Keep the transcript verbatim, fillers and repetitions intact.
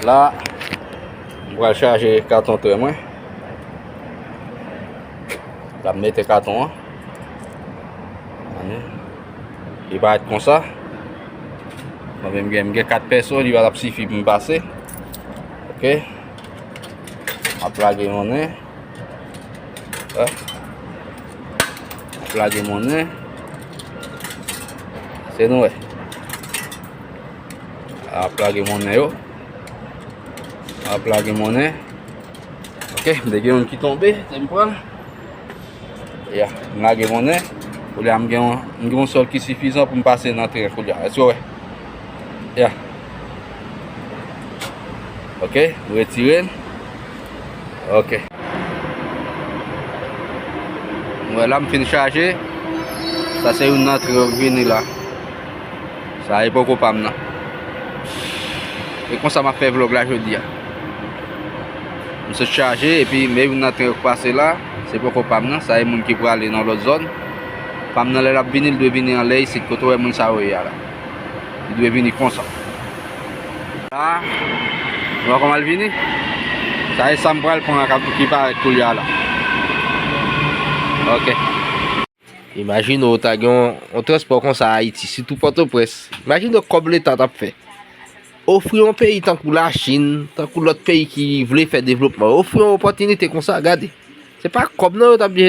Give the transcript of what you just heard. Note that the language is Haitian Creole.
La, m pral chaje katon tren mwen. La, m mete katon an. Li parèt konsa. Mwen menm gen, m gen kat pèso, li pa t ap sifi pou m pase. Ok. M ap lage monnen. Wè. M ap lage monnen. Se nou wè. M ap lage monnen yo. M ap lage monnen. Ok, m te gen youn ki tonbe, se m pran l. Ya, m lage monnen. Koulye a m gen yon, m gen yon sòl ki sifizan pou m pase nan tren koulye a. Èske w wè? Ya. Ok, m retire l. Ok. M wè la m fin chaje. Sa se youn nan tren yo k vini la. Sa e poko pa m nan. E konsa m ap fè vlòg la jodi a. M sot chaje epi men youn nan tren yo k pase la. Se poko pa m nan. Sa e moun ki prale nan lòt zòn. Pa m nan lè l ap vini, l dwe vini anlè isit kote w wè moun sa yo ye a la. Li dwe vini konsa. La, nou wè kòman l vini? Sa e sa m pral pran ak ki parèt koulye a la. Ok. Imajine w ta gen yon, yon transpò konsa Ayiti, sitou Pòtoprens. Imajine w kòb Leta t ap fè. Ofri yon peyi tankou Lachin, tankou lòt peyi ki vle fè devlopman, ofri yon opòtinite konsa, gade. Se pa kòb non yo t ap